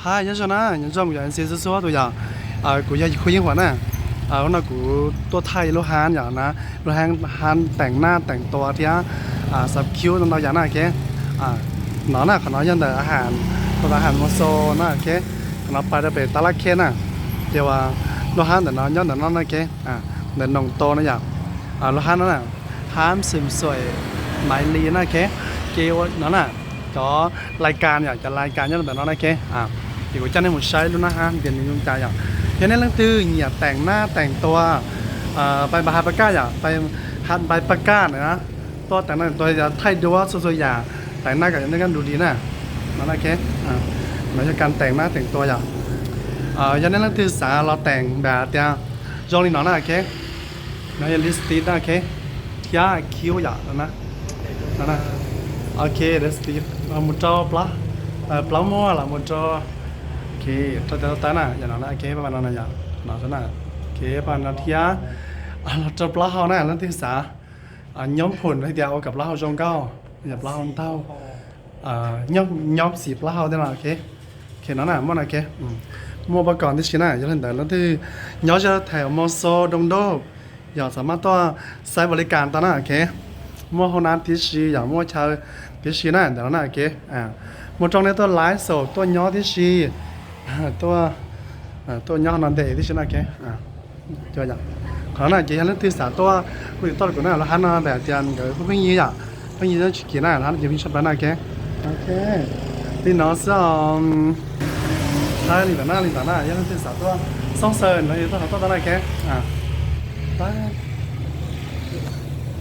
Hi, nyob zoo na, nyob zoo, kuv yog MC Xub Xub tus yom. Kuv yog Khub Yeeb Huam na. Hnub no kuv tuaj thaij lub hab yom na, lub hab teem naj teem tua thiab xav cute ntau yam na, ok. No na, qhov no yog ntawm a has, ntawm a has Mos Xos na, ok. Qhov no pais rau pem Tab Laj Khej na. Ces uas lub hab ntawm no nyob ntawm no na, ok. Ntawm Noom Tos na yom. Lub hab no na, hab Xwm Xuam Maiv Lis na, ok. Ces no na, cov lais kas yom, cov lais kas nyob ntawm no na, ok. Ces kuv coj nej mus saib lub naj hab tias nws zoo cas yom. Yog nej leej twg nyiam teem naj teem tua, pais npaj has pas kaj yom, pais has pas kaj na, tuaj teem naj tua, thaij duab txhua txhua yam, teem naj kom nej kaj ntug li na. No na, ok. No yog kas teem naj teem tua yom. Yog nej leej twg xav los teem npam tias zoo li no na, ok. No yog lipstick na, ok. Thiab cute yom, no na. Ok, lipstick los mus rau plaub muag, los mus rau, ok, rau taw taw na, yog no na, ok, pab no na yom, no na, ok, pab no thiab los rau plaub hau na, leej twg xav nyob phum hais tias ua kom plaub hau zoo nkauj, yog plaub hau ntaug, nyob xim plaub hau thiab no, ok. Ok, no na, muaj no, ok. Muaj pab kom tib si na, yog li ntawd leej twg nyob zej thaiv Mos Xos Doo Doj, yog xav maj tuaj xaiv npaum li kas tau na, ok. Muaj hoob nab tib si, yog muaj chaw tib si na, ntawm no na, ok. Muaj rooj nej tuaj laiv xom tuaj nyob tib si, tuaj, tuaj nyob no ntev tib si na, ok. Qhov no ces yog leej twg xav tuaj kuj yuav tuaj kuv na, lub hab no pem tias nkawd pheej ywg yom, pheej ywg tsis kim na, lub hab no ces pheej tshaj plaws na, ok. Ok, li no xwb os. Li ntawd na, li ntawd na, yog leej twg xav tuaj xoob xaws no ces tuaj, tuaj tau na, ok.